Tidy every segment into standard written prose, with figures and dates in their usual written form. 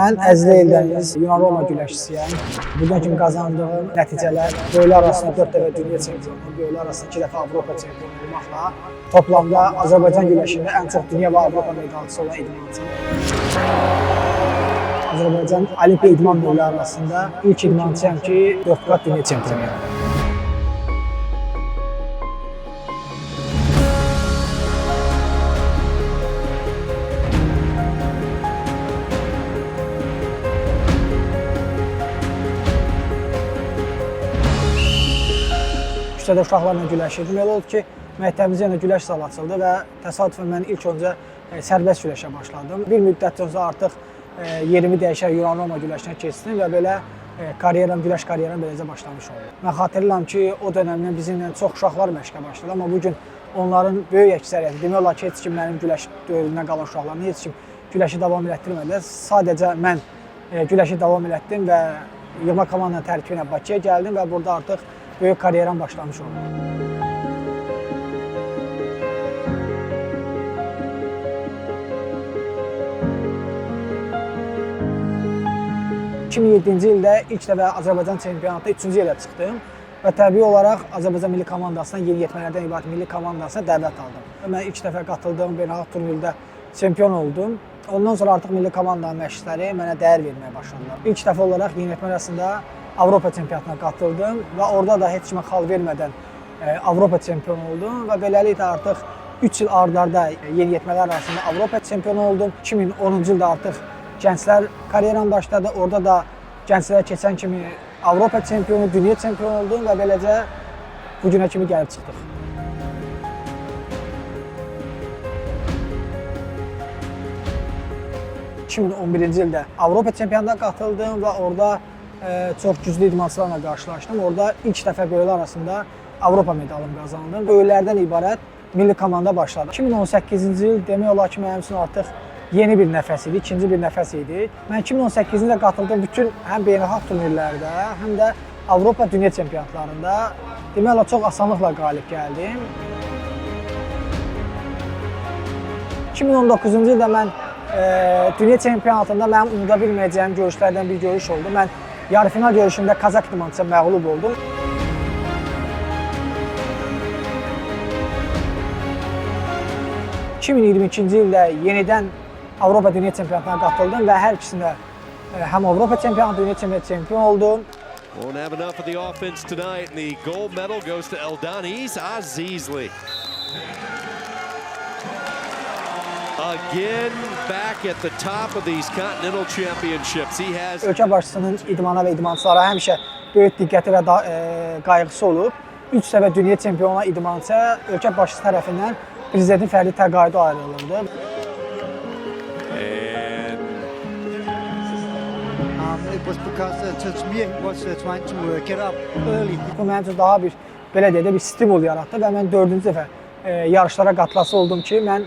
Mən Əzizli Eldəniz, Yunan-Roma güləşçisiyəm. Bugün kimi qazandığım nəticələr böyüklər arasında 4 dəfə dünya çempionu, böyüklər arasında 2 dəfə Avropa çempionu olmaqla toplamda Azərbaycan güləşində ən çox dünya və Avropa medalçısı olan idmançıyam. Azərbaycan Olimpiya idman növləri arasında ilk idmançıyam ki, 4 qat dünya çempionuyam. Küçədə uşaqlarla güləşirdim. Elə oldu ki, məktəbimizin yanında güləş zalı açıldı və təsadüfən mən ilk öncə sərbəst güləşə başladım. Bir müddət sonra artıq yerimi dəyişərək Yunan-Roma güləşinə keçdim və belə karyeram, güləş karyeram beləcə başlamış oldu. Mən xatırlayıram ki, o dönəmdən bizimlə çox uşaqlar məşqə başladı, amma bu gün onların böyük əksəriyyəti, demək olar ki, heç kim mənim güləş dövründən qalan uşaqların heç kim güləşi davam elətdirmədilər. Sadəcə mən güləşi davam elətdim və yığma komandanın tərkibi ilə Bakıya gəldim və burada artıq böyük karyeram başlamış oldu. ...2007-ci ildə ilk dəfə Azərbaycan çempionatında 3-cü yerə çıxdım və təbii olaraq Azərbaycan milli komandasına, yeniyetmələrdən ibarət milli komandasına dəvət aldım. Mən ilk dəfə qatıldığım beynəlxalq turnirdə çempion oldum. Ondan sonra artıq milli komandanın məşqçiləri mənə dəyər verməyə başladılar. İlk dəfə olaraq yeniyetmələr arasında Avropa çempionatına qatıldım və orada da heç kimə xal vermədən Avropa çempionu oldum və beləliklə artıq 3 il ard-arda yeniyetmələr arasında Avropa çempionu oldum. 2010-cu ildə artıq gənclər karyeram başladı. Orada da gənclərə keçən kimi Avropa çempionu, dünya çempionu oldum və beləcə bu günə kimi gəlib çıxdıq. ...2011-ci ildə Avropa çempionatına qatıldım və orada çox güclü idmançılarla qarşılaşdım. Orada ilk dəfə böyüklər arasında Avropa medalımı qazandım. Böyüklərdən ibarət milli komanda başladı. 2018-ci il demək olar ki, mənim üçün artıq yeni bir nəfəs idi, ikinci bir nəfəs idi. Mən 2018-ci ildə qatıldığım bütün həm beynəlxalq turnirlərdə, həm də Avropa dünya çempionatlarında demək olar çox asanlıqla qalib gəldim. 2019-cu ildə mən dünya çempionatında mənim unuda bilməyəcəyim görüşlərdən bir görüş oldu. Mən yarı final görüşündə Kazak idmançısına məğlub oldum. ...2022-ci ildə yenidən Avropa Dünya Çempionatına qatıldım və hər ikisində həm Avropa çempionatı, dünya çempionatı çempion oldum. Won't have enough of the offense tonight, and the gold medal goes to Eldaniz Azizli. Again, back at the top of these continental championships. He has Ölkə başçısının idmana və idmançılara həmişə böyük diqqəti və qayğısı olub. 3 dəfə dünya çempionu olan idmançıya ölkə başçısı tərəfindən prezidentin fərdi təqaüdü ayrılırdı. It was because Tatsumir was trying to get up early. Bu mənim üçün daha bir belə deyək də bir stimul yaratdı və mən 4-cü dəfə yarışlara qatılası oldum ki, mən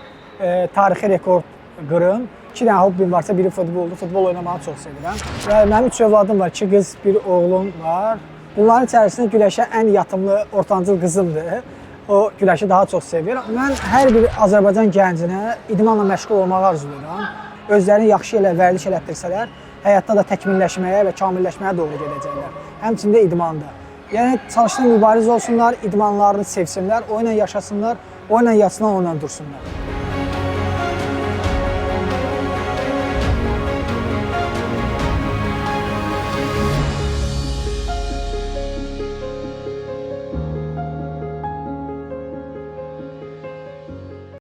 tarixi rekord qırım. 2 dənə hobbim varsa biri futboldur. Futbol oynamağı çox sevirəm. Və mənim 3 övladım var, 2 qız, bir oğlum var. Bunların içərisində güləşə ən yatımlı ortancıl qızımdır. O güləşi daha çox sevir. Mən hər bir Azərbaycan gəncinə idmanla məşğul olmağı arzulayıram. Özlərini yaxşı elə vərdiş elətdirsələr, həyatda da təkmilləşməyə və kamilləşməyə doğru gedəcəklər. Həmçinin də idmanda. Yəni çalışsınlar, mübariz olsunlar, idmanlarını sevsinlər, o ilə yaşasınlar, o ilə yatsınlar, o ilə dursunlar.